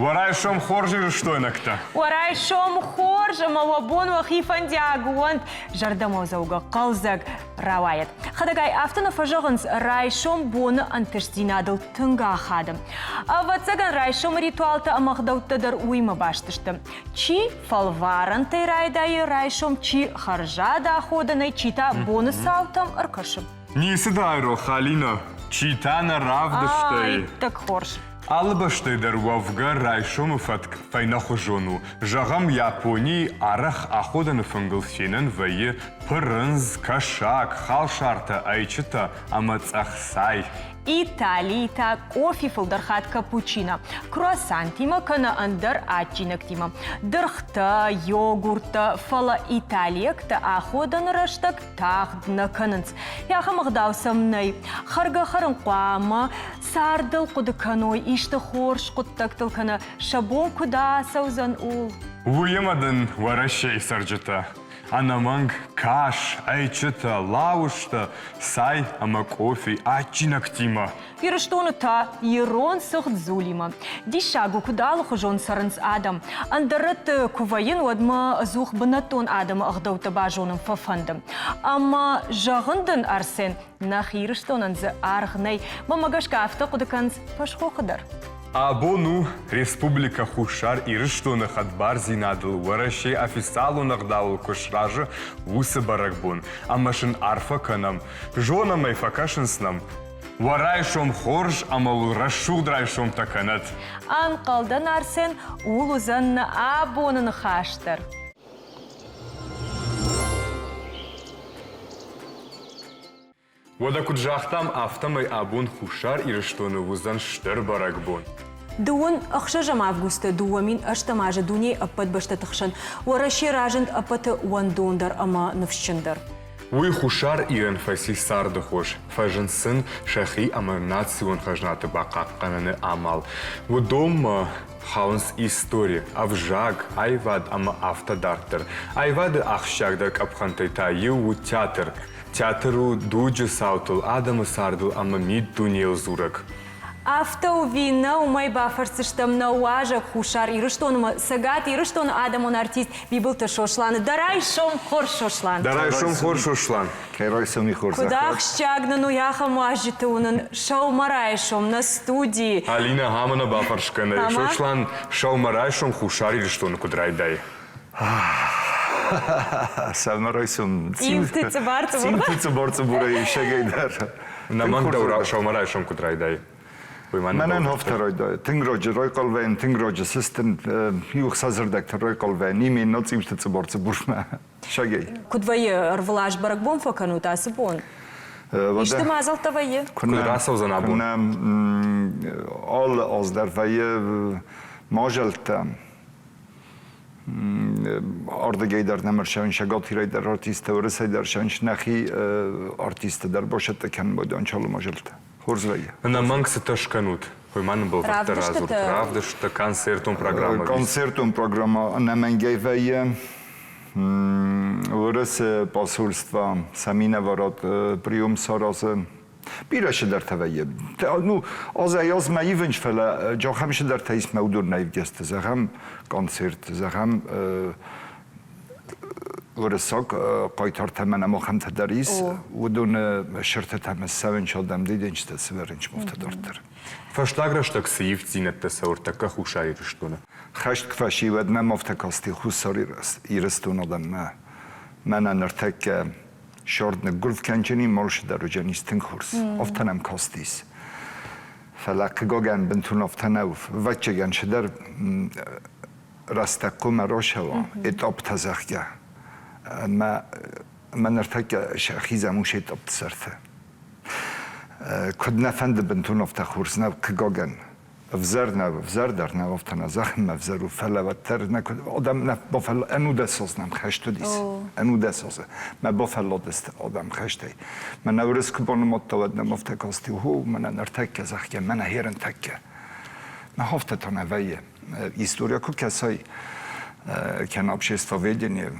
Уӕ райсом хорз, ирыстойнӕгтӕ! Уӕ райсом хорз ӕмӕ уӕ бон уӕхи фӕндиаг уӕнт, зӕрдӕмӕдзӕугӕ, хъӕлдзӕг рауайӕд. Хӕдӕгай, афтӕ нӕ фӕзӕгъынц, райсом боны ӕнтыстдзинадыл тынг ахады. Ӕвӕццӕгӕн, райсомы ритуалтӕ ӕмӕ ӕгъдӕуттӕ дӕр уыимӕ баст сты. Чи фӕлварӕнтӕй райдайы райсом, чи хӕрзад аходӕнӕй, чи та боны цаутӕм ӕркӕсы. Ницы дӕ айрох, Алинӕ. Чи та нӕ равдыстай? Иттӕг хорз. Алы бӕстӕй дӕр уӕвгӕ райсомы фӕтк фӕйнӕхуызон у. Зӕгъӕм, Японийы арӕх аходӕны фынгыл фенӕн вӕййы пырындз, кӕсаг, халсартӕ, ӕйчытӕ ӕмӕ цъӕх цай. Италийы та къофи фылдӕр хатт капучино, круассантимӕ кӕнӕ ӕндӕр адджинӕгтимӕ. Дыргътӕ, йогурттӕ, фӕлӕ италиӕгтӕ аходӕны рӕстӕг тагъд нӕ кӕнынц. Ахӕм ӕгъдау сӕм нӕй. Хӕргӕ-хӕрын хъуамӕ цардыл хъуыды кӕной, исты хорз хъуыддӕгтыл кӕнӕ сӕ бон куыд ацӕудзӕн, ууыл. Уыимӕ дын Уӕрӕсейы цӕрджытӕ ӕнӕмӕнг кас, ӕйчытӕ, лауызтӕ, цай ӕмӕ къофи адджинӕгтимӕ. Ирыстоны та ирон сыгъд дзулимӕ. Диссаг у, куыд алыхуызон цӕрынц адӕм. Ӕндӕр рӕтты куы вӕййын, уӕд мӕ ӕдзух бынӕттон адӕмы ӕгъдӕуттӕ базонын фӕфӕнды. Ӕмӕ зӕгъын дын, Арсен, нӕхи Ирыстонӕн дзы аргъ нӕй. Мӕнмӕ гӕсгӕ афтӕ хъуыды кӕнынц фӕсхохы дӕр. Абон у Республикӕ Хуссар Ирыстоны хӕдбардзинадыл Уӕрӕсе официалон ӕгъдауыл куы сразы, уыцы бӕрӕгбон. Ӕмӕ сын арфӕ кӕнӕм, зонӕм ӕй, фӕкӕсынц нӕм, Уӕ райсом хорз ӕмӕ уыл рӕсугъд райсомтӕ кӕнӕд! Ӕнхъӕлдӕн, Арсен, ууыл уыдзӕн нӕ абоны ныхас дӕр. Уӕдӕ куыд загътам, афтӕмӕй абон Хуссар Ирыстоны уыдзӕн стыр бӕрӕгбон. Дыууын ӕхсӕзӕм августы 2008 азы дунейы ӕппӕт бӕстӕты хсӕн Уӕрӕсе разынд ӕппӕты уӕндондӕр ӕмӕ ныфсджындӕр. Уый Хуссар Ирӕн фӕци царды хос, фӕзынд сын сӕхи ӕмӕ национ хӕзнаты бахъахъхъӕныны амал. Уыдонмӕ хауынц истори, ӕвзаг, аивад ӕмӕ афтӕ дарддӕр. Аивады ахсджиагдӕр къӕпхӕнтӕй та иу у театр. Театр у дуджы цаутыл, адӕмы цардыл ӕмӕ миддунейыл дзурӕг. Афтӕ у ӕви нӕ, уымӕй бафӕрсдзыстӕм нӕ уазӕг Хуссар Ирыстонмӕ Цӕгат Ирыстоны адӕмон артист Бибылты Сосланы. Дӕ райсом хорз, Сослан! Дӕ райсом хорз, Сослан! Кӕй райсоми хорз Куыд ахсджиаг нын у ахӕм уазджыты уынын сӕумӕрайсом нӕ студийы. Алинӕ, ахӕм нӕ бафӕрсгӕ нӕй. Сослан, сӕумӕрайсом Хуссар Ирыстоны куыд райдайы? Сӕумӕрайсом Цъиуты цъыбар-цъыбур. Цъиуты цъыбар-цъыбурӕй исӕгӕй дӕр. Нӕмӕнг дӕу сӕумӕрайсом куыд райдайы? Мӕнӕн афтӕ райдайы. Тынг раджы райхъал вӕййын, тынг раджы сыстын, иу ӕхсӕзырдӕгты райхъал вӕййын, име нӕ цъиуты цъыбар-цъыбурмӕ. Сагӕй. Куыд вӕййы, ӕрвылаз бӕрӕгбон фӕкӕнут ацы бон? Исты мадзӕлттӕ вӕййы? Куыд рацӕудзӕн абон? Куынӕ алы аз дӕр вӕййы мадзӕлттӕ. Ардыгӕй дӕр нӕм ӕрцӕуынц Цӕгат дӕр артисттӕ, Уырысӕй дӕр ӕрцӕуынц нӕхи артисттӕ дӕр басӕттӕ кӕнын байдайынц алы мадзӕлттӕ. Хорз вӕййы. Ӕнӕмӕнг цытӕ скӕнут? Уый ма нын бӕлвырддӕр радзурут. Равдысттӕ, концертон программӕ. Концертон программӕ ӕнӕмӕнгӕй вӕййы. Уырысы посольство сӕ минӕварад прием саразы. Бирӕ цыдӕртӕ вӕййы. Ну, азӕй азмӕ ивынц, фӕлӕ ахӕм цыдӕртӕ ис мӕ уыдон нӕ ивгӕсты. Зӕгъӕм, концерт, зӕгъӕм, уырыссаг хъайтартӕ мӕнӕ ахӕмтӕ дӕр ис. Уыдоны сыртытӕм ссӕуынц адӕм, дидинджытӕ сывӕрынц афтӕ дарддӕр. Фӕстаг рӕстӕг цы ивддзинӕдтӕ цӕуы ӕртӕккӕ Хуссар Ирыстоны? Хӕст куы фӕсивӕд нӕм афтӕ касти Хуссар Ирыстон адӕммӕ. Мӕнӕ ныртӕккӕ сӕрд ныггуылф кӕнджыни молсы дӕр уыдзӕнис тынг хорз. Афтӕ нӕм кастис. Фӕлӕ хъыгагӕн бынтон афтӕ нӕу. Ӕвӕццӕгӕн цыдӕр рӕстӕг хъуамӕ рацӕуа, этаптӕ, зӕгъгӕ. Ӕмӕ мӕ ныртӕккӕ сӕхизӕм уыцы этапты сӕрты. Куыд нӕ фӕнды бынтон афтӕ хорз нӕу, хъыгагӕн. Ӕвзӕр нӕ, ӕвзӕр дӕр нӕ, афтӕ нӕ зӕгъын, ӕвзӕр у, фӕлӕ уӕддӕр нӕ куыд адӕм нӕ бафӕл ӕнудӕсоз нӕм хӕст уыдис. Ӕнудӕсозы. Мӕ бафӕлладысты адӕм хӕстӕй. Мӕнӕ уырыс куы банымадта, уӕд нӕм афтӕ касти, хо, мӕнӕ ныртӕккӕ, зӕгъгӕ, мӕнӕ херынтӕккӕ. Мӕ афтӕ та нӕ вӕййы. История куы кӕсай, кӕнӕ обществоведение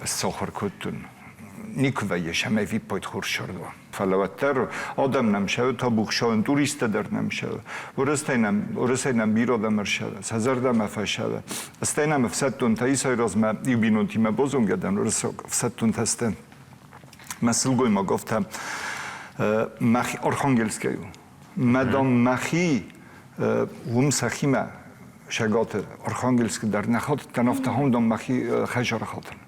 сахуыр кодтон, никуы вӕййы сӕм ӕвиппайд хорз сӕрдуа. Фӕлӕ уӕддӕр адӕм нӕм сӕ табухсауын, туристтӕ дӕр нӕм сӕ, уырыстӕй нӕм, уырысӕй нӕм бирӕ адӕм ӕрсӕвы, сӕ зӕрдӕмӕ фӕсӕвы. Стӕй нӕм ӕфсӕддонтӕ исай размӕ иу бинонтимӕ базонгӕ дӕн, уырыссаг ӕфсӕддонтӕ сты. Мӕ сылгоймаг афтӕ мӕхи Архангельскӕй у. Мӕ дам мӕхи уым сӕхимӕ Шагаты Архангельскы дӕр нӕ хатыдтӕн, афтӕ хондам мӕхи хӕзары хатын.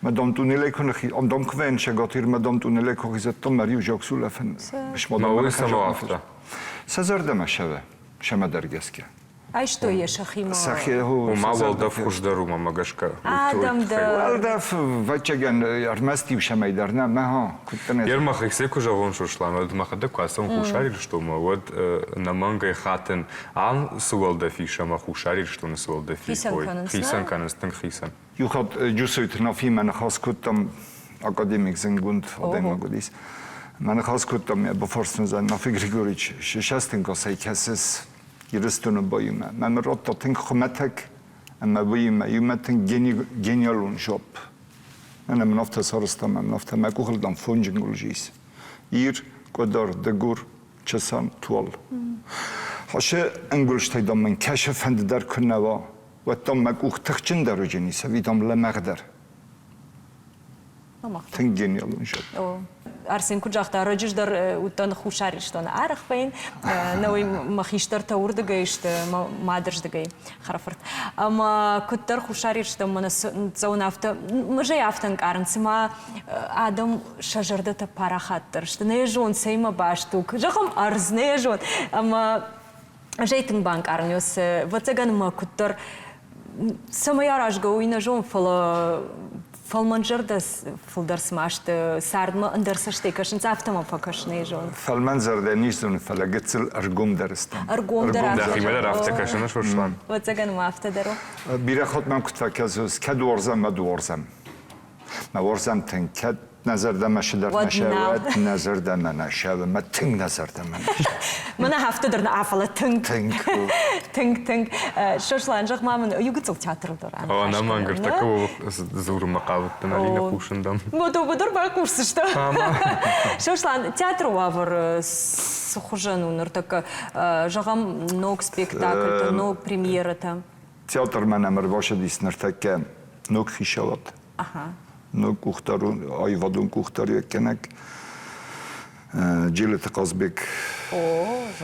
Мӕ дам туннелӕй куы ныхи, ам дам куы вӕййын Шагатир, мӕ дам туннелӕй куы хизӕдтон, мӕ риу зӕгсулӕфын. Мӕ уый цӕмӕ афтӕ? Сӕ зӕрдӕмӕ сӕвӕ, сӕмӕ дӕр гӕсгӕ. Айстой йӕ сӕхимӕ. Сӕхи Ома уӕлдӕф хуыздӕр у мӕмӕ гӕсгӕ. Адӕм дӕр. Уӕлдӕф, ӕвӕццӕгӕн, ӕрмӕст иу сӕмӕй дӕр нӕ, мӕ куыддӕр нӕ. Ер мӕхицӕй куы зӕгъон, Сослан, уӕд мӕхӕдӕг куы ацӕуон Хуссар Ирыстонмӕ, уӕд ӕнӕмӕнгӕй хатын, ам цы уӕлдӕф ис ӕмӕ Хуссар Ирыстоны цы уӕлдӕф ис, Хицӕн кӕнынц, хицӕн кӕнынц, тынг хицӕн. Иу хатт Джусойты Нафимӕ ныхас кодтам, академик зынгонд адӕймаг уыдис. Мӕ ныхас кодтам, йӕ бафарстон, Нафи Григорьевич, шестинкасӕй кӕсыс Ирыстоны баимӕ. Мӕ мын радта тынг хуымӕтӕг ӕмӕ уыимӕ иумӕ тынг гениалон жопп. Мӕнӕ мын афтӕ сарӕзта, мӕ мын афтӕ мӕ къухыл дам фонджын гуылжис. Ир, Къуыдар, Дыгур, Чысан, Туал. Хӕсы ӕнгуылстӕй дам мын кӕсы фӕнд дӕр куы нӕ уа, уӕд дам мӕ къух тыхджындӕр уыджынис ӕви дам лӕмӕгъдӕр. Тынг гениалон жопп. Арсен куыд загъта, ӕрӕджы дӕр уыдтӕн Хуссар Ирыстоны арӕх вӕййын. Нӕуый мӕ хистӕртӕ уырдыгӕй сты, мӕ мадырздыгӕй хӕрӕфырт. Ӕмӕ куыддӕр Хуссар Ирыстонмӕ цӕуын, афтӕ мӕ афтӕ ӕнкъарын, цыма адӕм сӕ зӕрдӕтӕ парахатдӕр сты. Нӕ зон, цӕимӕ баст у, зӕгъӕм, ӕрдз, нӕ зон. Ӕмӕ ӕз ӕй тынг банкъарын, ӕвӕццӕгӕн мӕ куыддӕр цӕмӕй аразгӕ уый нӕ зон, фӕлӕ фӕлмӕнзӕрдӕ фылдӕр цыма сты, цардмӕ ӕндӕр цӕстӕй кӕсынц, афтӕ мӕм фӕкӕсын ӕй зон. Фӕлмӕнзӕрдӕ не зоны, фӕлӕ гыццыл ӕргомдӕр стӕм. Ӕргомдӕр афтӕ. Дӕхимӕ дӕр афтӕ кӕсын, Сослан? Ӕвӕццӕгӕн ма афтӕ дӕр у. Бирӕ хатт мӕм куыд фӕкӕсыс, кӕд уарзӕм, уӕд уарзӕм. Мӕ уарзӕм тынг, кӕд нӕ зӕрдӕмӕ цыдӕр нӕ сӕвӕд, нӕ зӕрдӕмӕ нӕ сӕвӕ, мӕ тынг нӕ зӕрдӕмӕ нӕ Мӕнӕ афтӕ дӕр нӕ, фӕлӕ тынг. Тынг. Тынг, тынг. Сослан, зӕгъ ма мын, иу гыццыл театрыл дӕр О, ӕнӕмӕнг, ӕртӕккӕ дзурынмӕ хъавыдтӕн, Алинӕ, хъусын дӕм. Дӕумӕ дӕр байхъусдзыстӕм. Сослан, театры уавӕр цы хуызӕн у ныртӕккӕ? Зӕгъӕм, ног спектакльтӕ, ног премьерӕтӕ. Театрмӕ нӕм ӕрбацыдис ныртӕккӕ ног хицауад. Ног къухдарон, аивадон къухдариуӕггӕнӕг Джелыты Хъазбег,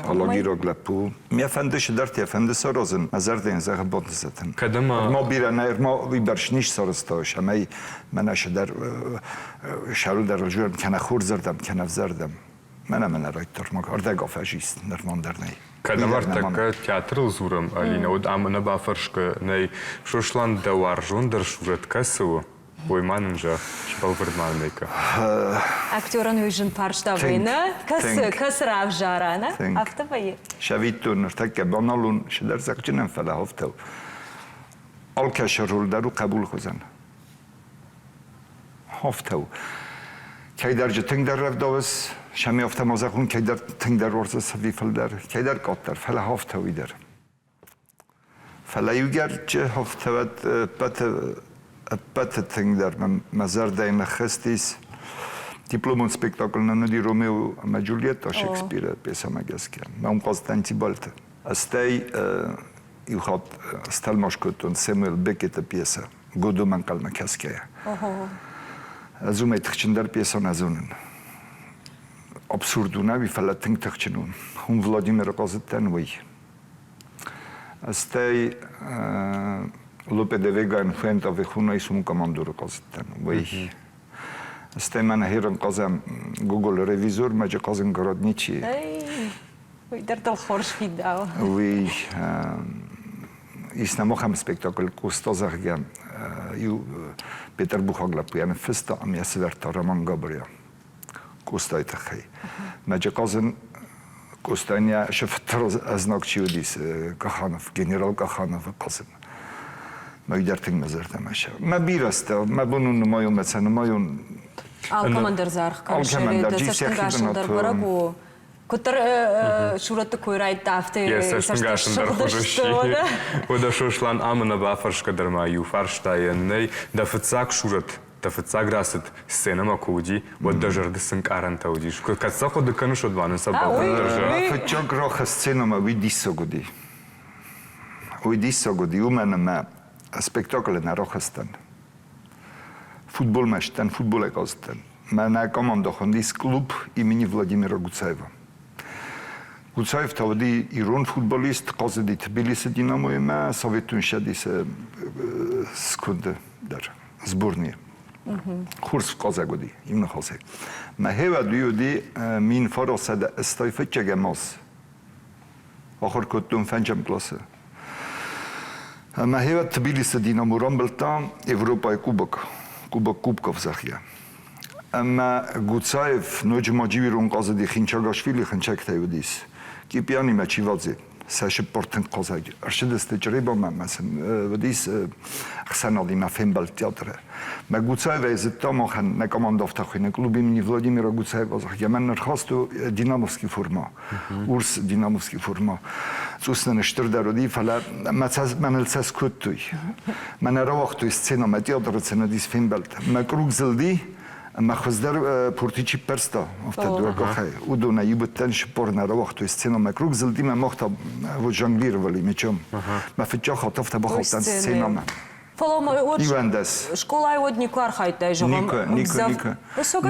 алагираг лӕппу. Мӕ фӕнды цыдӕртӕ, фӕнды саразын, мӕ зӕрдӕйӕн зӕгъы бонтызӕтын. Кӕдӕм Ма бирӕ нӕ, ма уыйбӕрц не сарӕзта, цӕмӕй мӕнӕ цыдӕр сӕрыл дӕр ӕвзӕрм, кӕнӕ хорзӕрдӕм, кӕнӕ ӕвзӕрдӕм. Мӕнӕ мӕнӕ райдта ӕрдӕг афӕзист, нырман дӕр нӕй. Кӕдӕм ӕртӕккӕ театрыл дзурӕм, Алинӕ, уӕд ам ӕнӕбафӕрсгӕ нӕй. Сослан, дӕ уарзондӕр сурӕт кӕцы у? Уый ма нын зӕгъ, сбӕлвырд ма нын ӕй кӕ. Актерӕн уый зын фарста вӕййы, нӕ? Кӕцы, кӕцы равзара, нӕ? Афтӕ вӕййы? Сӕвиттон ныртӕккӕ баналон цыдӕр зӕгъджынӕн, фӕлӕ афтӕ у. Алкӕцы роль дӕр у хъӕбулхуызӕн. Афтӕ у. Кӕйдӕр тынгдӕр рӕвдауыс, сӕм афтӕ ма зӕгъон, кӕйдӕр тынгдӕр уарзыс ӕви фылдӕр, кӕйдӕр къаддӕр, фӕлӕ афтӕ уый дӕр. Фӕлӕ иугӕр афтӕ уӕд ӕппӕты, ӕппӕты тынгдӕр мӕ зӕрдӕйы ныххызтис дипломон спектакль нын уыди Ромео ӕмӕ Джульетта Шекспиры пьесӕмӕ гӕсгӕ. Мӕ уым хъазыдтӕн Тибальты. Стӕй иу хатт стӕлмас кодтон Сэмюэл Беккеты пьесӕ Годомӕ ӕнхъӕлмӕ кӕсгӕйӕ. Ӕз уымӕй тыхджындӕр пьесӕ нӕ зонын. Абсурд у нӕ, фӕлӕ тынг тыхджын у. Уым Владимиры хъазыдтӕн, уый. Стӕй Лопе де Вегайӕн Фуэнта Вехунайы сумы командуры хъазыдтӕн, уый. Стӕй мӕнӕ херын хъазӕм Гоголы ревизор, мӕджы хъазын городничий. Уый дӕр дыл хорз фидауы. Уый ис нӕм ахӕм спектакль Къоста, зӕгъгӕ, иу петербургаг лӕппуйӕ ныффыста ӕмӕ йӕ сӕвӕрдта Роман Габриа Къостайы тыххӕй. Мӕджы хъазын Къостайӕн йӕ сыфтӕр ӕзнаг чи уыдис, Каханов, генерал Кахановы хъазын. Мӕ уый дӕр тынг мӕ зӕрдӕмӕ сӕ. Мӕ бирӕ сты, мӕ бон у нымайон, мӕ сӕ нымайон. Алкӕмӕн дӕр дзы аргъ кӕныс, Алкӕмӕн дӕр, дӕ цӕстӕнгасыл дӕр бӕрӕг у. Куыддӕр сурӕтты кой райдта, афтӕ Йӕ цӕстӕнгас ӕндӕр хуызы сси. Уӕдӕ Сослан ӕмӕ нӕ бафӕрсгӕ дӕр ма иу фарстайӕн нӕй, дӕ фыццаг сурӕт, дӕ фыццаг рацыд сценӕмӕ куы уыди, уӕд дӕ зӕрды цы нкъарӕнтӕ уыдис? Кӕд сӕ хъуыды кӕныс, уӕд ма нын сӕ бӕлвырддӕр зӕгъ. Фыццаг рохы сценӕмӕ уый диссаг уыди. Уый диссаг уыди, уымӕн ӕмӕ спектаклы нӕ рахызтӕн. Футболмӕ сдӕн, футболӕй хъазыдтӕн. Мӕнӕ командӕ хуындис клуб имени Владимира Гуцаева. Гуцаев та уыди ирон футболист, хъазыди Тбилисы «Динамо»-имӕ, Советон Цӕдисы сконды дӕр, сборныйы. Хорз хъазӕг уыди, иу ныхасӕй. Мӕ хевӕд уый уыди 1985 аз. Ахуыр кодтон фӕнджӕм къласы. Ӕмӕ хевӕд Тбилисы «Динамо» рамбылдта Европӕйы кубок, кубок кубков, зӕгъгӕ. Ӕмӕ Гуцаев ноджы ма джиуирон хъазыди Хинчагашвили хынчӕгтӕй уыдис. Кипианимӕ Чивадзе сӕ сыппор тынг хъазӕг ӕрцыдысты Чъребамӕ ӕмӕ сын уыдис ӕхсӕнадимӕ фембӕлд театры. Мӕ Гуцаевӕй зыдта махӕн нӕ командӕ афтӕ хуыйны клуб имени Владимира Гуцаева, зӕгъгӕ, мӕн ӕрхаста динамовский форма. урс динамовский форма. Цъус нын стырдӕр уыди, фӕлӕ мӕныл цӕс кодтой. Мӕнӕ рауагътой сценӕмӕ, театры сценӕ фембӕлд. Мӕ круг зылди, ӕмӕ хуыздӕр пурти чи ппӕрста, афтӕ дыууӕ уыдонӕй иу быдтӕн сыппор нӕ рауагътой сценӕмӕ. Круг зылди, мӕ мах та вот жонглировали мечом. Мӕ фыццаг хатт афтӕ бахаудтӕн сценӕмӕ. Фӕлӕ ма уӕд скъолайы уӕд никуы архайдтай, зӕгъӕм? Никуы, никуы, никуы.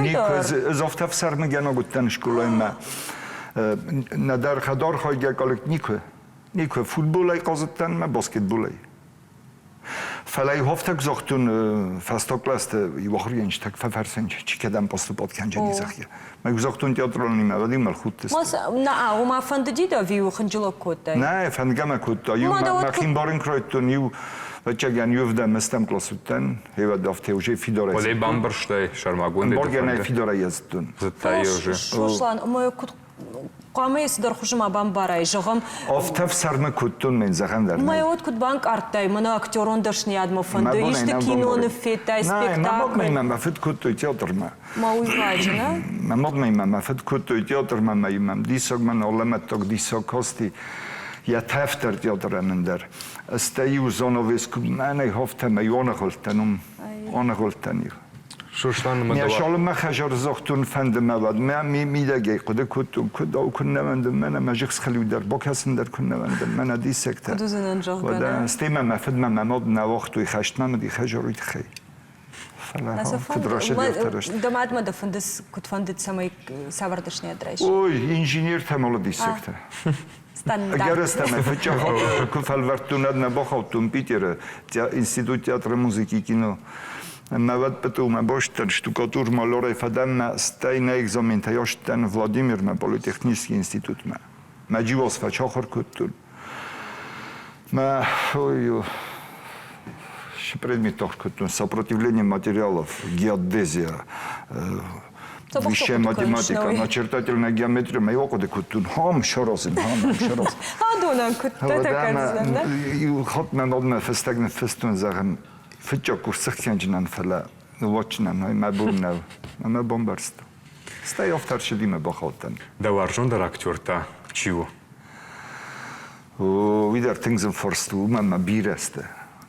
Никуы. Ӕз афтӕ ӕфсӕрмыгӕнаг уыдтӕн скъолаймӕ. Нӕдӕр хӕдархайгӕ коллект никуы. Никуы. Футболӕй хъазыдтӕн мӕ баскетболӕй. Фӕлӕ иу афтӕ куы загътон фӕстаг кълӕсты иу ахуыргӕнджытӕ куы фӕфӕрсынц, чи кӕдӕм поступат кӕнджыни, зӕгъгӕ. Мӕ куы загътон театралонимӕ, уӕд-иу мӕ худтысты. Нӕ, ома фӕндыди дӕ ӕви хынджылӕг кодтай? Нӕ, фӕндгӕ мӕ кодта. Иу мӕхи мбарын куы райдыдтон, иу ӕвӕццӕгӕн иу ӕвдӕм кълас уыдтӕн, гъеуӕд афтӕ уже фидарӕй. Уӕдӕй бамбӕрстай сӕрмагондӕй? Ӕмбаргӕ нӕ фидарӕй зыдтон. Зыдтай уже. Сослан, ӕмӕ куыд хъуамӕ цыдӕр хуызы ма бамбарай, зӕгъӕм. Афтӕ фсӕрмы кодтон мӕн зӕгъӕн дӕр. Мӕ уӕд куыд банкъардтай, мӕнӕ актерон дӕсныйадмӕ фӕнды, исты киноныв федтай, спектакль? Нӕ, мӕ фыд кодтой театрмӕ. Ма уый руаджы, нӕ? Мӕ мадмӕ мӕ фыд кодтой театрмӕ, мӕ мӕм диссаг, мӕн алӕмӕттаг диссаг касти. Йӕ тӕф дӕр театрӕн ӕндӕр. Стӕй-иу занавес куы мӕнӕй хафтӕ, мӕ аныгъуылдтӕн уым, аныгъуылдтӕн-иу. Сослан ӕмӕ Мӕ салынмӕ хӕзар загътон, фӕнды мӕ уӕд. Мӕ мидӕгӕй хъуыды кодтон, куыд ау куыннӕ вӕнды, мӕнӕ мӕ зыхсхӕлиу дӕр бакӕсын дӕр куыннӕ вӕнды, мӕнӕ диссӕгтӕ. Куыд уыдзынӕн, зӕгъгӕ, Уӕдӕ, стӕй мӕ мӕ фыдмӕ мӕ мад нӕ уагътой хӕстмӕ мыди хӕзар уый тыххӕй. Дӕ мадмӕ дӕ фӕнды куыд фӕндыд, цӕмӕй цавӕр дӕсныйад райсай? Ой, инженертӕ молы диссӕгтӕ. Ӕгӕрыстӕмӕй фыццаг куы фӕлвӕрдтон, ӕд нӕ бахаудтон Питеры институт театры музыки кино. Ӕмӕ уӕд ПТУ-мӕ бастдӕн, штукатур малорӕй фӕдӕн стӕй нӕ экзаментӕ астдӕн Владимирмӕ политехнический институтмӕ. Мӕ джиуаз фӕчахуыр кодтон. Мӕ ой, предмет кодтон сопротивление материалов, геодезия, высшая математика, начертательная геометрия, мӕ ахъуыды кодтон, хам саразын, хам саразын. Адонӕн куыдтӕ кӕндзынӕн, нӕ? Иу хатт мӕ мадмӕ фыстӕг ныффыстон, зӕгъын, фыццаг курс цыхтгӕнджынӕн, фӕлӕ ныууадздзынӕн, мӕ бон нӕу. Ӕмӕ бамбӕрста. Стӕй афтӕ ӕрцыди мӕ бахаудтӕн. Дӕ уарзондӕр актер та чи у? Уый дӕр тынг зын фарст у, уымӕн ӕмӕ бирӕ сты.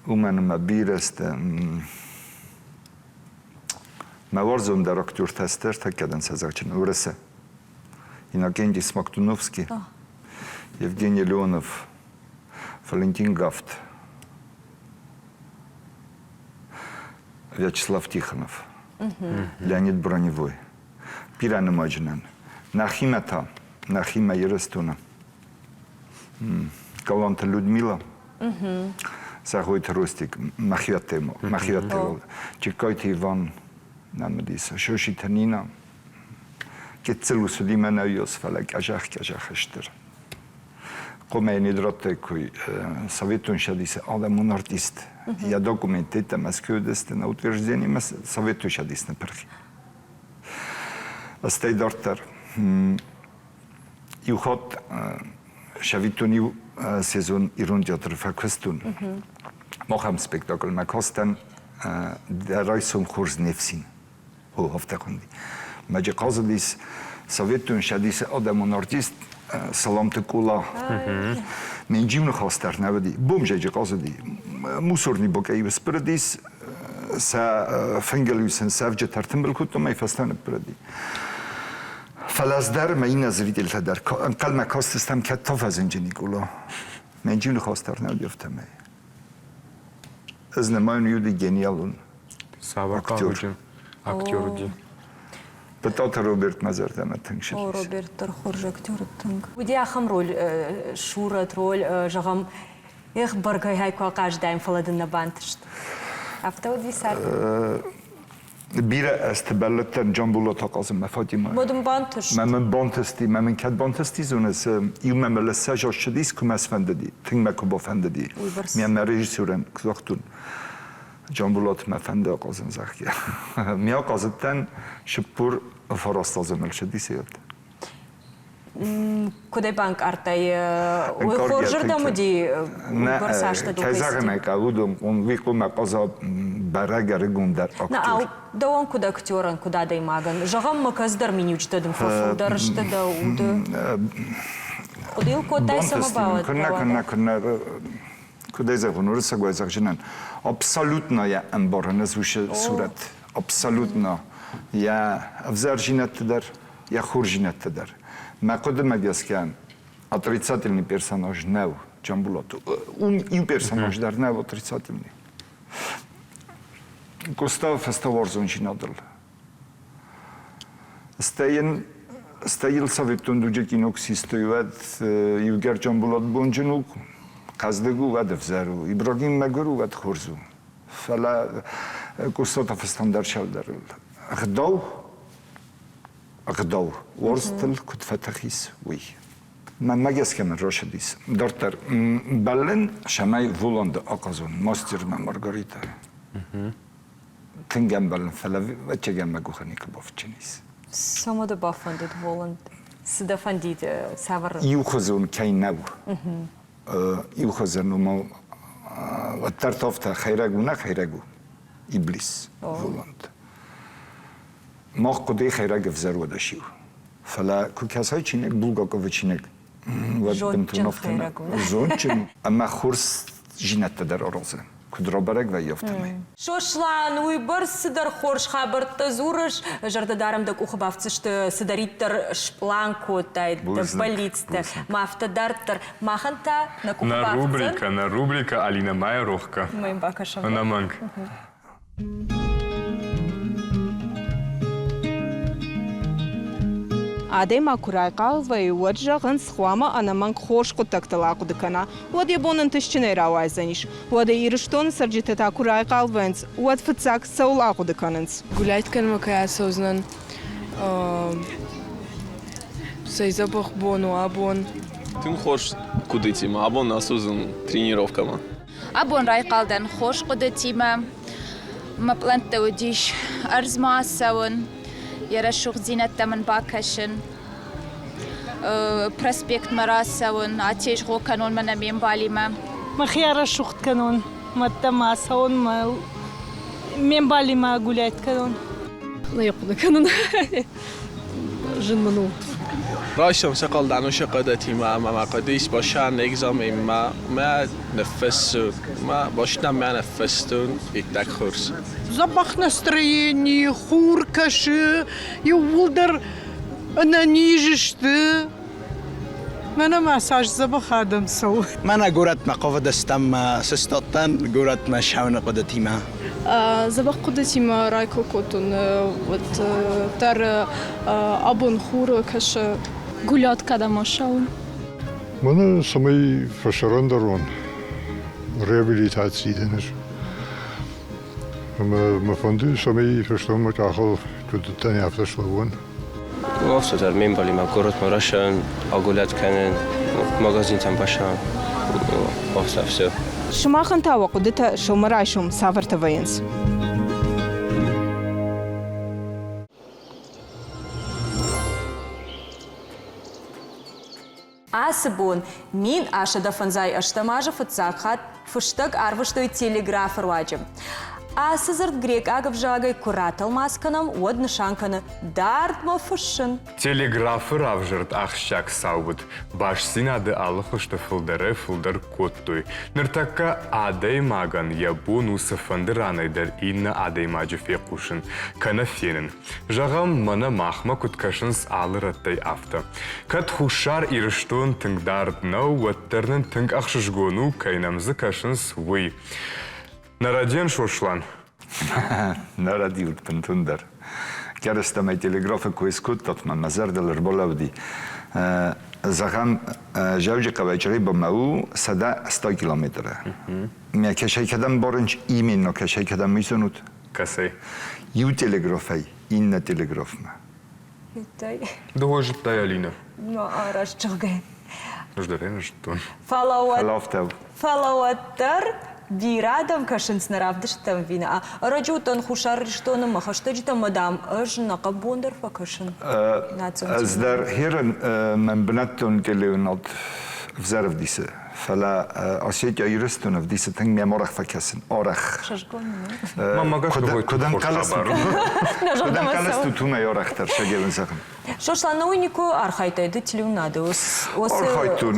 Уымӕн ӕмӕ бирӕ сты. Мӕ уарзондӕр актертӕ сты ӕртӕккӕ дӕн сӕ зӕгъджын Уырысы. Иннокентий Смоктуновский, Евгений Леонов, Валентин Гафт, Вячеслав Тихонов, Леонид Броневой. Бирӕ нымӕджынӕн. Нӕхимӕ та, нӕхимӕ Ирыстоны Галанты Людмила, Зӕгъойты Ростик, мӕхиуӕттӕ, Джыккайты Иван, нӕм уыдис, Шошиты Нина. Гыццыл ус уыди мӕнӕ уыйас, фӕлӕ гӕзӕх-гӕзӕх стыр. Хъуымӕ не радтай куы Советон Цӕдисы адӕмон артист. Йӕ документтӕ Мӕскуыйы уыдысты на утверждение Советон Цӕдис ныппырх. Стӕй дарддӕр Иу хатт сӕвиттон иу сезон ирон театры фӕкуыстон. Махӕм спектакльмӕ кастӕн дӕ райсом хорз не фсин. О, афтӕ хуынди. Мӕджы хъазыдис. Советон Цӕдисы адӕмон артист Саламты Къола. Мен ныхас дӕр нӕ уыди. Бомжӕджы хъазыди. Мусорный бокӕй сбырыдис, сӕ фынгыл сын сӕвджытӕ ӕртымбыл кодтой, мӕ фӕстӕ ныббырыди. Фӕлӕ ӕз дӕр ӕмӕ иннӕ зрительтӕ дӕр ӕнхъӕлмӕ кастыстӕм, кӕд та фӕзынджын Никъола. Мӕн иу ныхас дӕр нӕ уыди афтӕмӕй. Ӕз нымайын уый уыди гениалон Цавӕр хъаруджын актер уыди? Бытъаты Роберт мӕ зӕрдӕмӕ тынг сыдис. О, Роберт дӕр хорз актер тынг. Уыди ахӕм роль, сурӕт роль, зӕгъӕм, эх, бӕргӕй куы ахъазыдаин, фӕлӕ дын нӕ бантыст. Афтӕ уыди цард? Бирӕ ӕзты бӕллыдтӕн Джамбулат ахъазынмӕ Фатимӕ. Мӕ дын бантыст? Мӕ мын бантысти, мӕ мын кӕд бантысти, зоныс, иумӕ мыл ссӕдз ссыдис, куы мӕ сфӕндыди, тынг мӕ куы бафӕндыди. Ме мӕ режиссерӕн куы загътон, Джамбулат мӕ фӕнды ахъазын, зӕгъгӕ. Ме ахъазыдтӕн 49 азы мыл ссыдис афтӕ. Куыд ӕй банкъардтай? Уый хорзырдӕм уыди бӕрц азты Кӕй зӕгъын ӕй хъӕуы, уый хъуамӕ хъаза бӕрӕг ӕрыгондӕр актер. Дӕуӕн куыд актерӕн, куыд адӕймагӕн? Зӕгъӕм, мӕ кӕцыдӕр миниуджытӕ дын фӕфылдӕр сты дӕ уды. Хъуыды йыл кодтай, цӕмӕ бауад? Куыннӕ, куыннӕ, куыннӕ. Куыд ӕй зӕгъон, уырыссагӕй зӕгъджынӕн, абсолютно йӕ ӕмбарын ӕз уыцы сурӕт. Абсолютно. Йӕ ӕвзӕрдзинӕдты дӕр, йӕ хорздзинӕдтӕ дӕр. Мӕ хъуыдымӕ гӕсгӕ, отрицательный персонаж нӕу Джамбулат. Уым иу персонаж дӕр нӕу отрицательный. Къоста фӕстӕуарзондзинадыл. Стӕй йын стӕй йыл советон дуджы кино куы систой, уӕд иугӕр Джамбулат бонджын у, хъӕздыг у, уӕд ӕвзӕр у. Ибрагим мӕгуыр у, уӕд хорз у. Фӕлӕ Къоста та фӕстӕмдӕр сӕлдӕрыл. Ӕгъдау ӕгъдау, уарзтыл куыд фӕтых ис, уый. Мӕнмӕ гӕсгӕ мын рацыдис. Дарддӕр бӕллын, цӕмӕй Воланды ахъазон мастермӕ Маргарита. Тынг ӕмбӕлын, фӕлӕ ӕвӕццӕгӕн мӕ къухы никуы бафтджын ис. Цӕмӕ дӕ бафӕндыд Воланд? Цы дӕ фӕндид, цавӕр? Иухуызон кӕй нӕу. Иухуызон, ома уӕддӕр та афтӕ хӕйрӕг у, нӕ хӕйрӕг у. Иблис, Воланд. Мах хъуыдыйы хӕйрӕг ӕвзӕр уӕдӕсиу. Фӕлӕ куы кӕсай чиныг, Булгаковы чиныг, уӕд бынтон афтӕ зондджын ӕмӕ хорз зинӕдтӕ дӕр аразы, куыд рабӕрӕг вӕййы, афтӕмӕй. Сослан, уыйбӕрц цыдӕр хорз хабӕрттӕ дзурыс, зӕрдӕдарӕн дӕ къухы бафтдзысты, цыдӕриддӕр спълан кодтай, дӕ бӕллицтӕ, ма афтӕ дарддӕр. Махӕн та нӕ къухы На бафтдзӕн. рубрика, на рубрика Алина Майрохка. Мы им бакӕсӕм. Ӕнӕмӕнг. Адӕймаг куы райхъал вӕййы, уӕд зӕгъынц, хъуамӕ ӕнӕмӕнг хорз хъуыддӕгтыл ахъуыды кӕна, уӕд йӕ бон ӕнтыстджынӕй рауайдзӕнис. Уӕдӕ Ирыстоны цӕрджытӕ та куы райхъал вӕййынц, уӕд фыццаг цӕуыл ахъуыды кӕнынц? Гулять кӕнынмӕ кӕй ацӕудзынӕн, цӕй дзӕбӕх бон у абон. Тынг хорз хъуыдытимӕ абон ацӕудзӕн тренировкӕмӕ. Абон райхъал дӕн хорз хъуыдытимӕ. Мӕ пълӕнттӕ уыдис ӕрдзмӕ ацӕуын, йӕ рӕсугъддзинӕдтӕм ын бакӕсын, проспектмӕ рацӕуын, атезгъо кӕнон мӕнӕ ме мбалимӕ. Мӕхи арӕсугъд кӕнон, мӕдтӕм ацӕуон, ме мбалимӕ гулять кӕнон. Нӕ хъуыды кӕнын. Зын мын у. Райсом сӕхъӕлдӕн уыцы хъуыдытимӕ ӕмӕ мӕ хъуыды ис башан экзаменмӕ мӕ ныффыссын, мӕ бӕстӕмӕ мӕ ныффыстон иттӕг хорз. Дзӕбӕх настроени, хур кӕсы, иууылдӕр ӕнӕниз сты. Мӕнӕ ма цас дзӕбӕх адӕм цӕуы. Мӕнӕ горӕтмӕ хъавыдыстӕм сыстадтӕн горӕтмӕ ссӕуыны хъуыдытимӕ. Дзӕбӕх хъуыдытимӕ райхъал кодтон, уӕд дӕр абон хур кӕсы. Гулят кӕдӕм ацӕуын? Мӕнӕ цӕмӕй фӕсӕрӕндӕр уон реабилитаци дӕн ӕз. Ӕмӕ мӕ фӕнды, цӕмӕй фӕстӕмӕ къахыл куыд уыдтӕн, афтӕ слӕууон. Афтӕ ме мбалимӕ городмӕ рацӕуын, агулят кӕнын, магазинтӕм бацӕуын, афтӕ все. Сымахӕн та уӕ хъуыдытӕ сӕумӕрайсом цавӕртӕ вӕййынц? Ацы бон 1858 азы фыццаг хатт фыстӕг арвыстой телеграфы руаджы. Ацы дзырд грекъаг ӕвзагӕй куы ратӕлмац кӕнӕм, уӕд нысан кӕны дардмӕ фыссын. Телеграфы равзӕрд ахсджиаг цау уыд. Бастдзинады алы хуызты фылдӕрӕй-фылдӕр кодтой. Ныртӕккӕ адӕймагӕн йӕ бон у цыфӕнды ранӕй дӕр иннӕ адӕймаджы фехъусын кӕнӕ фенын. Зӕгъӕм, мӕнӕ махмӕ куыд кӕсынц алы рӕттӕй, афтӕ. Кӕд Хуссар Ирыстон тынг дард нӕу, уӕддӕр нын тынг ӕхсызгон у, кӕй нӕм дзы кӕсынц, уый. Нӕ рӕдийӕн Сослан? Нӕ рӕдийут бынтондӕр. Кӕрӕстӕмӕй телеграфы кой скодтат мӕ мӕ зӕрдыл ӕрбалӕуди. Зӕгъӕм, Зӕуджыхъӕуӕй Чъребомӕ у 100 километры. Мӕ кӕсӕй кӕдӕм барынч, именно кӕсӕй кӕдӕм уый зонут? Кӕцӕй? Иу телеграфӕй иннӕ телеграфмӕ. Зыдтай? Ды хой зыдтай, Алинӕ? Ну, раст зӕгъгӕ. Ӕз дӕр ӕй нӕ зыдтон. Фӕлӕ уӕд, Фӕлӕ афтӕ у. фӕлӕ уӕддӕр бирӕ адӕм кӕсынц нӕ равдысттӕм вина. Ӕрӕджы уыдтӕн Хуссар Ирыстоны мӕ хӕстӕджытӕм ӕмӕ, дам, ӕз нӕ хъӕббон дӕр фӕкӕсын. Национ Ӕз дӕр херын мӕн бынӕттон телеуынад ӕвзӕр ӕвдисы. Фӕлӕ Осетия Ирыстон ӕвдисы тынг мӕм арӕх фӕкӕсын, арӕх. Куыд ӕнхъӕлыстут, уымӕй арӕхдӕр сӕгевын зӕгъын. Сослан, уый никуы архайдтай ды телеуынады? Архайдтон.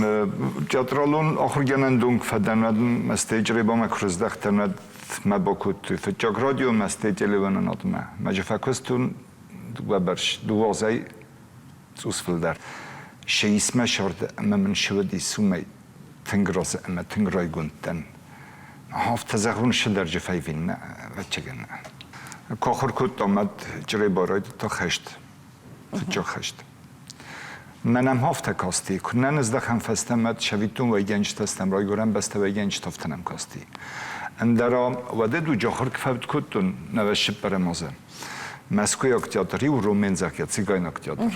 Театралон ахуыргӕнӕндон куы фӕдӕн, уӕд мӕ стӕй Чъребамӕ куы рыздӕхтӕн, уӕд мӕ бакодтой фыццаг радиомӕ, стӕй телеуынынадмӕ. Мӕ же фӕкуыстон дыууӕ бӕрц, дыууӕзӕй цъус фылдӕр. Се исмӕ сӕрды ӕмӕ мын сывыдис уымӕй тынг разы ӕмӕ тынг райгонд дӕн. Афтӕ зӕгъун сыдӕрджы фӕйвин нӕ, ӕвӕццӕгӕн. Куы ахуыр кодтам, уӕд Чъребайы райдыдта хӕст, фыццаг хӕст. Мӕн ӕм афтӕ касти, куы нӕ ныздӕхӕм фӕстӕмӕ, цӕвиттон уӕйгӕнджытӕ стӕм, райгуырӕн бӕстӕ уӕйгӕнджытӕ афтӕ нӕм касти. Ӕндӕра уӕдӕ дуджы ахуыр куы фӕуд кодтон, нӕвӕссыппӕрӕм азы, Мӕскуыйаг театр иу румӕндзаг цигайнаг театр.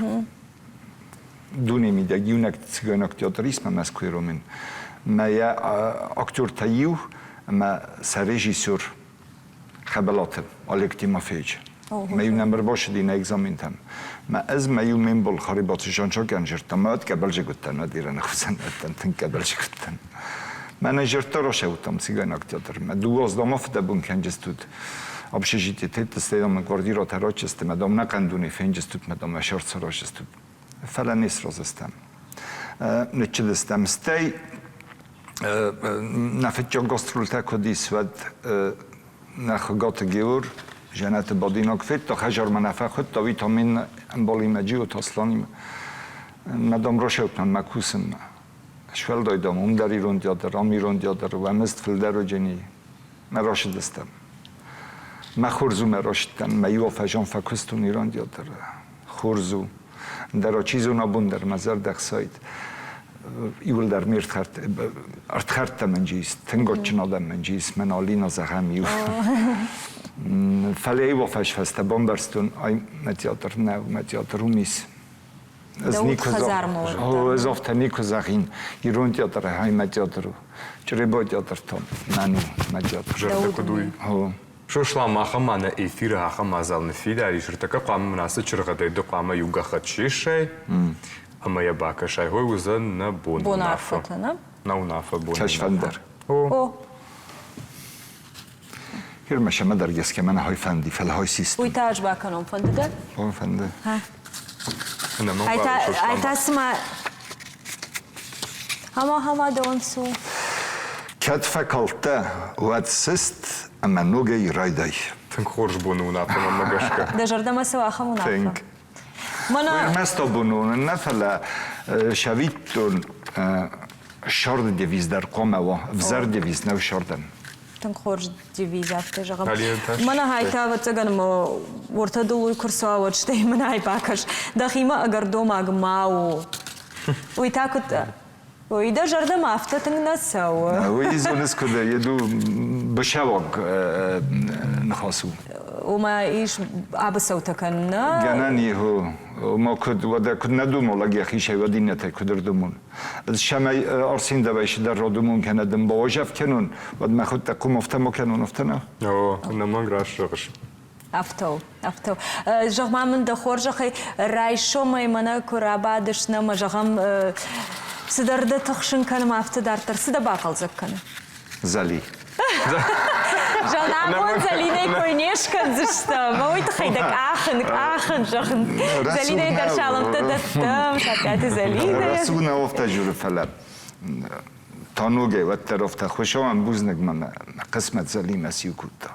Дуне мидӕг иунӕг цигайнаг театр ис мӕ Мӕскуыйы Румен. Мӕ йӕ актертӕ иу ӕмӕ сӕ режиссер Хӕбӕлаты Олег Тимофеевич. Мӕ иу нӕм ӕрбацыди нӕ экзаментӕм. Мӕ ӕз мӕ иу ме мбал Харибаты Жанчакӕн зӕрдтам, мӕ уӕд гӕбӕлзыг уыдтӕн, уӕд Ираны хуызӕн уыдтӕн, тынг гӕбӕлзыг уыдтӕн. Мӕнӕ зӕрдтӕ расӕуыдтам цигайнаг театрмӕ. Дыууӕ дома фыдӕбон кӕнджыстут. Общежитие тетты дам квартирӕтӕ рачыстым, дам нӕ хъӕндуни фенджыстут, дам мӕ сӕрд саразыстут. Фӕлӕ не сразыстӕм. Ныччыдыстӕм. Стӕй нӕ фыццаг гастролтӕ куыд ис, уӕд нӕ Хуыгаты Геор Жанаты бадинаг федта, хӕдзармӕ нӕ фӕхуыдта, уый та ме ӕмбалимӕ Джиоты Асланимӕ. Мӕ дам рашӕуттам мӕ кусынмӕ. Сфӕлдай дам, уым дӕр ирон театр, ам ирон театр, уӕ мызд фылдӕр уыджени. Мӕ рашыдыстӕм. Мӕ хорз у мӕ рашыдтӕн, мӕ иу афӕзон фӕкуыстон ирон театры. Хорз у. Ӕндӕра чи зоны абон дӕр мӕ зӕрдӕ хсайд. Иуылдӕр ме ӕрдхӕрдтӕ мын ис, тынг адджын адӕм мын ис, мӕн Алина зӕгъӕм иу. Фӕлӕ иу афӕз фӕстӕ бамбӕрстон, ай мӕ театр нӕу, мӕ театр уым ис. Ӕз никуы ӕз афтӕ никуы зӕгъин, ирон театр ай мӕ театр у. Чъребой театр та мӕн у, мӕ театр. Зӕрдӕ куыд у? Сослан, махӕн ма нӕ эфиры ахӕм мадзал ныффидар ис, ӕртӕккӕ хъуамӕ мын ацы чыргъӕдӕй ды хъуамӕ иу гӕххӕтт сисай ӕмӕ йӕ бакӕсай. Ой, уыдзӕн нӕ бон уынаффӕ. Нӕ уынаффӕ бон. Цасфӕндӕр. О. Хирмӕ сӕмӕ дӕр гӕсгӕ мӕнӕ хой фӕнди, фӕлӕ хой систун. Уый та ӕз бакӕнон, фӕнды дӕ? О, фӕнды. Ай та цыма Ӕмӕ ӕмӕ дӕуӕн цы у? Кӕд фӕкалдтӕ, уӕд сыст ӕмӕ ногӕй райдай. Тынг хорз боны уынаффӕ мӕнмӕ гӕсгӕ. Дӕ зӕрдӕмӕ цӕуы ахӕм уынаффӕ? Тынг. Мӕнӕ... Ӕрмӕст абон нӕ, фӕлӕ сӕвиттон сӕрды девиз дӕр хъуамӕ уа. Ӕвзӕр девиз нӕу сӕрдӕн. Тынг хорз девиз, афтӕ зӕгъӕм. Мӕнӕ хай та, ӕвӕццӕгӕн, мӕ уӕртӕ дыл уый куы рцӕуа, уӕд стӕй мын ӕй бакӕс. Дӕхимӕ ӕгӕр домаг ма у. Уый та куыд Уый дӕ зӕрдӕмӕ афтӕ тынг нӕ цӕуы. Уый зоныс куыд, еду быцӕуаг ныхас у. Уымӕ ис абыцӕутӕ кӕнын, нӕ? Гӕнӕн и, ома куыд, уӕдӕ куыд нӕ думон лӕг йӕхицӕй, уӕд иннӕтӕй куыд ӕрдумон. Цӕмӕй Арсин-дӕвӕй цыдӕр родумон кӕнӕ дын бауазӕф кӕнон, уӕд мӕхуыдтӕг куым афтӕ ма кӕнон, афтӕ нӕ? О, ӕнӕмӕнг раст зӕгъыс. Афтӕ у, афтӕ у. Зӕгъ-ма мын дӕ хорзӕхӕй, райсомӕй мӕнӕ куы рабадыс нӕ мӕ, зӕгъӕм, цыдӕр дӕ тыхсын кӕны ӕмӕ афтӕ дарддӕр, цы дӕ бахъӕлдзӕг кӕны? Зали. Зӕгъын, абон Зӕлинӕйы кой не скӕндзыстӕм, ӕмӕ уый тыххӕй дӕ къахын, къахын, зӕгъын. Зӕлинӕйы дӕр салӕмттӕ дӕттӕм, Саппиаты Зӕлинӕ. Рӕсугъд нӕ офтӕ журы, фӕлӕ та ногӕй уӕддӕр офтӕ Хуыцауӕн бузныг мӕ мӕ хъысмӕт Зӕлимӕ сиу кодта.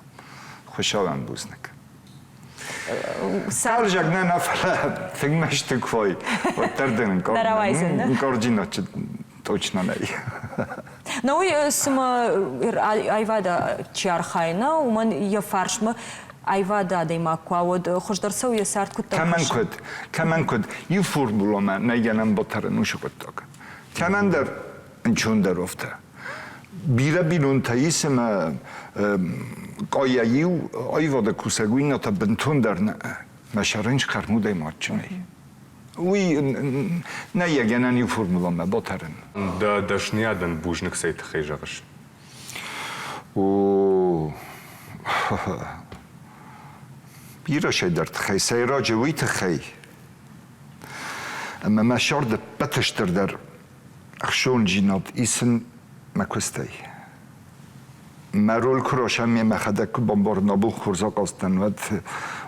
Хуыцауӕн бузныг. Цалзӕг нӕ нӕ, фӕлӕ тынг мӕсты куы уай, уӕддӕр дын ӕнкъарджинад точно нӕй. Но уый цыма аивады чи архайы, нӕ, уымӕн йӕ фарсмӕ аивады адӕймаг куы уа, уӕд хуыздӕр цӕуы йӕ цард куыддӕр. Кӕмӕн куыд, кӕмӕн куыд, иу формуламӕ нӕй гӕнӕн батӕрын уыцы хъуыддаг. Кӕмӕндӕр ӕнцондӕр афтӕ. Бирӕ бинонтӕ ис ӕмӕ къайӕ иу аивады кусӕг, уый иннӕтӕ бынтондӕр нӕ. Мӕ сӕрӕн схъӕрмудӕй мадджынӕй. Уый нӕ йӕ гӕнӕн иу формуламӕ батӕрын. Дӕ дӕсныйадӕн бузныг цӕй тыххӕй зӕгъыс? О, бирӕ цӕйдӕр тыххӕй, сӕйраджы уый тыххӕй, ӕмӕ мӕ сӕрды ӕппӕты стырдӕр ӕхсондзинад исын мӕ куыстӕй. Мӕ роль куы райсӕм, ме мӕхӕдӕг куы бамбарын, абон хорз ахъазтӕн, уӕд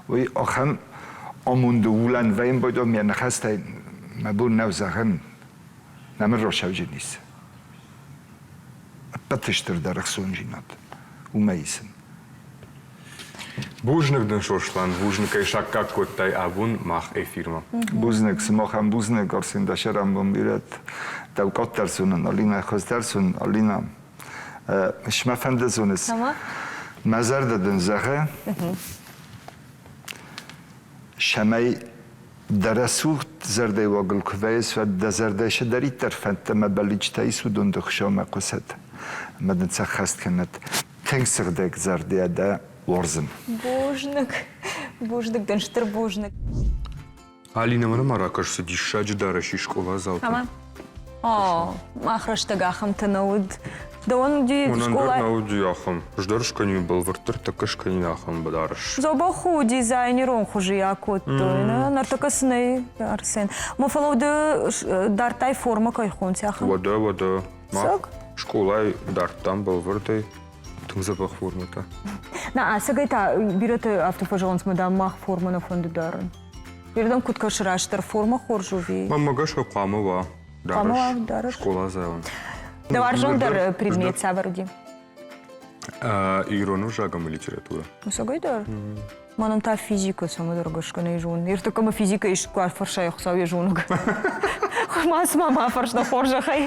уый ахӕм амонды улӕн вӕййын байдайы ме ныхӕстӕй мӕ бон нӕу зӕгъын, нӕ мын рацӕуджын ис. Ӕппӕты стырдӕр ӕхцондзинад уымӕй исын. Бузныг дын, Сослан, бузныг кӕй саккаг кодтай абон мах эфирмӕ. Бузныг, сымахӕн бузныг, Арсен дӕ сӕрӕнбон бирӕт. Дӕу къаддӕр зонын, Алинӕ хуыздӕр зонын, Алинӕ. Мӕ фӕнды зоныс. Мӕ зӕрдӕ дын зӕгъы, цӕмӕй дӕ рӕсугъд зӕрдӕйы уагыл куы вӕййыс, уӕд дӕ зӕрдӕйы цыдӕриддӕр фӕндтӕ мӕ бӕллицтӕ ис, уыдон дӕ Хуыцаумӕ хъуысӕд ӕмӕ дын сӕххӕст кӕнӕд. Тынг сыгъдӕг зӕрдӕйӕ дӕ уарзын. Бузныг, бузныг дын, стыр бузныг. Алинӕ, мӕнӕ ма ракӕс, цы диссаджы дарӕс ис скъоладзаутӕн. Ӕмӕ? О, мах рӕстӕг ахӕмтӕ нӕ уыд. Дӕуӕн уыди Мӕнӕн дӕр скъола? нӕ уыди ахӕм. Ӕз дӕр скӕнин бӕлвырддӕр тӕккӕ скӕнин ахӕм дарӕс. Дзӕбӕх у, дизайнерон хуызы йӕ кодтой. Ныртӕккӕ цы нӕй, Арсен. Ма фӕлӕ ды дардтай формӕ кӕй хонти ахӕм? Уӕдӕ, уӕдӕ. Мах скъолайы дардтам бӕлвырдӕй тынг дзӕбӕх формӕтӕ. На, ӕцӕгӕй та бирӕтӕ афтӕ фӕзӕгъынц, мӕ дам, мах формӕ нӕ фӕнды дарын. Ирдӕм куыд кӕсы растдӕр, формӕ хорз у ӕви? Мӕнмӕ гӕсгӕ хъуамӕ уа Хъуамӕ уа дарӕс. Скъоладзауӕн. Дӕ уарзондӕр предмет цавӕр уыди? Ирон ӕвзаг ӕмӕ литературӕ. Ӕцӕгӕй дӕр? Мӕнӕн та физикӕ цӕмӕдӕр гӕсгӕ нӕ зонын. Ӕртыккӕ мӕ физикӕ искуы афӕрсай, Хуыцау йӕ зонӕг. Ма цыма ма афӕрс дӕ хорзӕхӕй.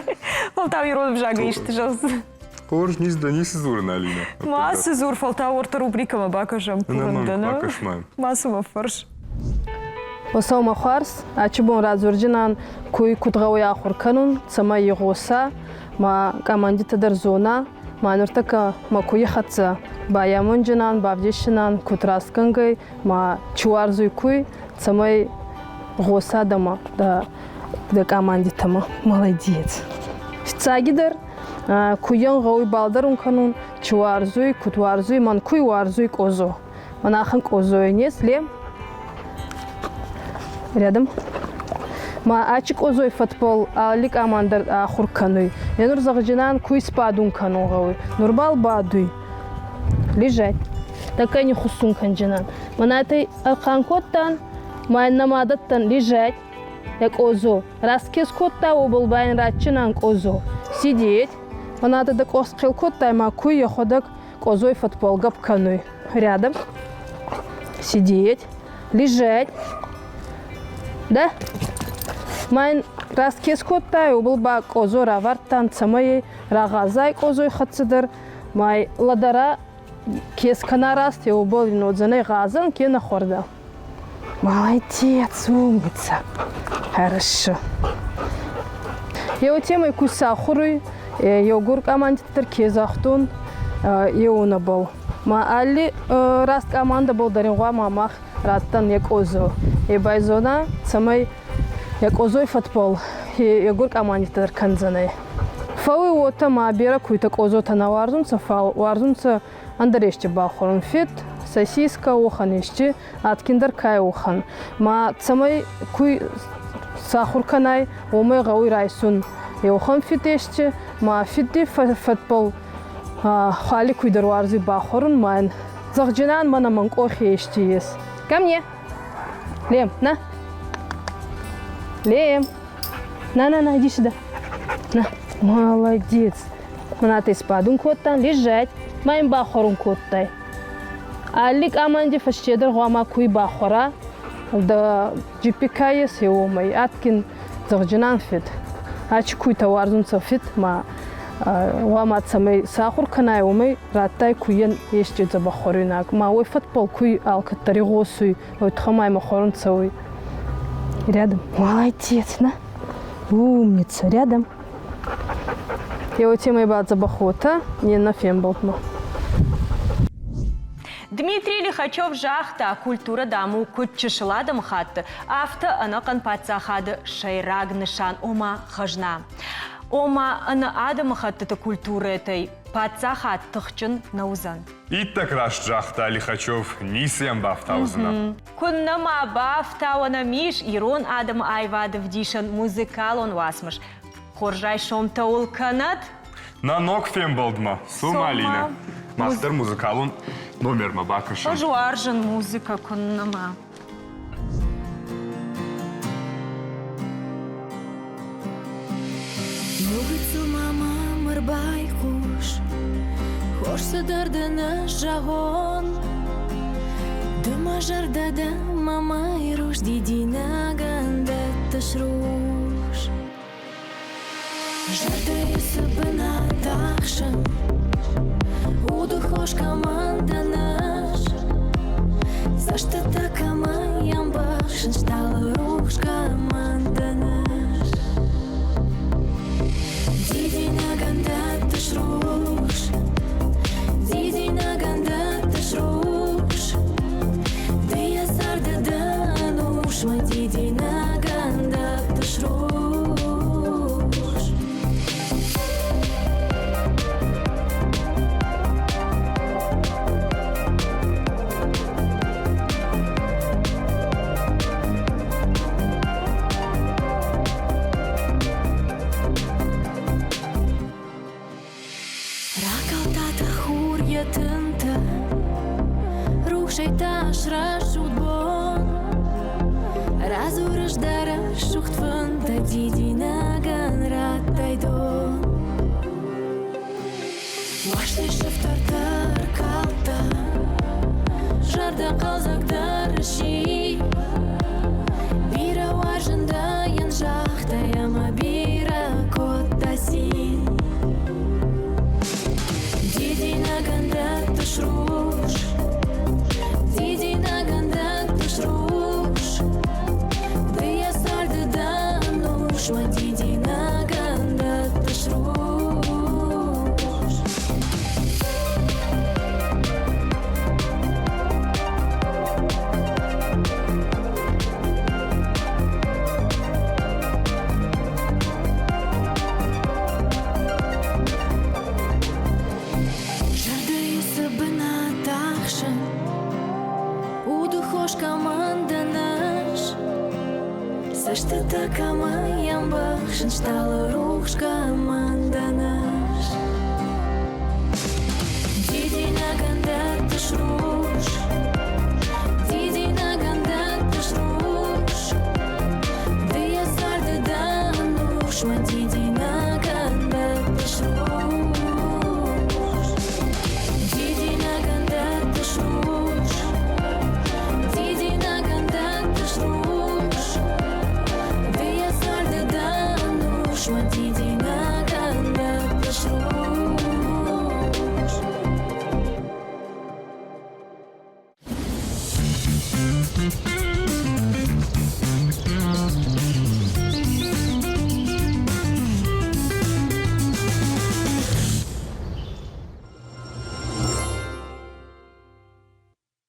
Фӕлтау ирон ӕвзагӕй исты зӕгъдзынӕ. Хорз, ницы дӕ ницы дзурын, Алинӕ. Мацы дзур, фӕлтау ӕртӕ рубрикӕмӕ бакӕсӕм. Курын дӕ, нӕ? Бакӕс-ма. Мацы мӕ фӕрс. Уосӕумӕ хуарз, ачи бон радзордзинан, куй куд гъӕуй ахур кӕнун, цӕмӕй игъоса, ма командитӕ дӕр зона, ма нуртӕккӕ мӕ куйи хӕццӕ байамонджинан, бавдесдзинан, куд раст кӕнгӕй, ма чи уарзуй куй, цӕмӕй гъоса дӕмӕ, дӕ командитӕмӕ. Молодец. Фиццагидӕр куйӕн гъӕуй балдӕрун кӕнун, чи уарзуй, куд уарзуй, мӕн куй уарзуй къозо. Монахын къозойы не сле. Рядом. Ма ачи къозой фӕтбол алли къамандӕр ахур кӕнуй. Е нур зӕгъджинан куй сбадун кӕнун гъӕуй. Нур бал бадуй. Лежать. Такай не хуссун кӕнджинан. Манатӕй ӕрхъан кодтан, ма ин нӕма дӕттӕн лежать. Е къозо. Раскес кодта, уобӕл ба ин ратчинан къозо. Сидеть. Манатӕ дӕ къох схъел кодтай, ма куй ӕхуӕдӕг къозой фӕтбол гӕпп кӕнуй. Рядом. Сидеть. Лежать. Да? Ма ин раскес кодтай, уобӕл ба къозо равардтан, цӕмӕй рагъазай къозой хӕццӕ дӕр, ма лӕдӕра кес кӕна раст, уобӕл ин уодзӕнӕй гъазӕн кенӕ хуӕрдӕ. Молодец, умница. Хорошо. Еу темӕй ку сахуруй, еугур командитӕ ке загътон, еунӕбӕл. Ма алли раст командӕбӕл дӕр ин гъуама мах раттӕн е къозо. Е байзона, цӕмӕй е къозой фӕдбӕл еугур командитӕ дӕр кӕндзӕнӕй. Фӕууй уотӕ ма берӕ куйтӕ къозотӕ нӕ уарзунцӕ, фал уарзунцӕ ӕндӕр ести бахуӕрун фет, сосиска уӕхӕн ести, адгиндӕр кай уӕхӕн. Ма цӕмӕй куй сахур кӕнай, уомӕй гъӕуй райсун еуӕхӕн фид ести, ма фидди фӕдбӕл Хуали куй дӕр уарзуй бахуӕрун ма ин зӕгъдзинан мӕнӕ мӕн къохи ести ес. Ко мне! Лем, на! Лем! На, на, на, иди сюда. На, молодец. Мӕнӕ сбадун кодтан, лежать. Ма ин бахуӕрун кодтай. Алли къаманди фӕстедӕр гъуама куй бахуӕра, да джиппи ка ес, уомӕй адгин зӕгъдзинан фид. Ачи куйтӕ уарзунцӕ фид, ма гъуама цӕмӕй сахур кӕнай, уомӕй радтай куйӕн ести дзӕбӕх хуӕруйнаг. Ма уой фӕдбӕл куй алкӕддӕр игъосуй, уой туххӕй ма имӕ хуӕрун цӕуй. Рядом. Молодец, на. Умница, рядом. Еу темӕй ба дзӕбӕх уотӕ, не ннӕ фембӕлдмӕ. Дмитрий Лихачев загъта, культурӕ, дам, у куыд чысыл адӕмыхатты, афтӕ ӕнӕхъӕн паддзахады сӕйраг нысан, ома хӕзна. Ома ӕнӕ адӕмыхӕттыты культурӕтӕй паддзахад тыхджын нӕ уыдзӕн. Иттӕг раст загъта Лихачев, ницы йӕм бафтаудзынӕ. Куыннӕ ма бафтауӕн ӕм ис ирон адӕмы аивады вдисӕн музыкалон уацмыс. Хорз райсомтӕ уыл кӕнӕд! Нӕ ног фембӕлдмӕ цу, Малинӕ. Мах дӕр музыкалон номермӕ бакӕсӕм. Ӕз уарзын музыкӕ, куыннӕ ма. Иугыццыл ма мӕм ӕрбайхъус, хорз цыдӕр дын ӕз зӕгъон. Ды мӕ зӕрдӕ дӕ, мӕ мӕйрухс дидинӕгӕн дӕттыс рухс. Зӕрдӕйы цы бынат ахсын, уды хос кӕмӕн дӕн ӕз, цӕстытӕ кӕмӕй ӕмбӕхсын, стъалы рухс кӕмӕн дӕн ӕз. Дидинӕгӕн дӕттыс рухс, дидинӕгӕн дӕттыс рухс, ды йӕ царды дӕ ӕнусмӕ дидинӕгӕн дӕттыс рухс. Ракалдта хур йӕ тынтӕ, рухсӕй та срӕсугъд бон. Радзурыс дӕ рӕсугъд фынтӕ, дидинӕгӕн радтай дон. Уарзтӕй сыфтӕртӕ ркалдта, зӕрдӕ хъӕлдзӕгдӕр сси. Бирӕ уарзын дӕ йын загътай ӕмӕ бирӕ кодта цин. Дидинӕгӕн дӕттыс рухс, дидинӕгӕн дӕттыс рухс. Ды йӕ царды дӕ ӕнусмӕ дидинӕгӕн дӕттыс рухс. Зӕрдӕйы цы бынат ахсы, уды хос кӕмӕн дӕн ӕз, цӕстытӕ кӕмӕй ӕмбӕхсынц, стъалы рухс кӕмӕн дӕн ӕз. Дидинӕгӕн дӕттыс рухс, дидинӕгӕн дӕттыс рухс, ды йӕ царды дӕ ӕнусмӕ дидинӕгӕн дӕттыс рухс. Дидинӕгӕн дӕттыс рухс, дидинӕгӕн дӕттыс рухс, ды йӕ царды дӕ ӕнусмӕ дидинӕгӕн дӕттыс рухс.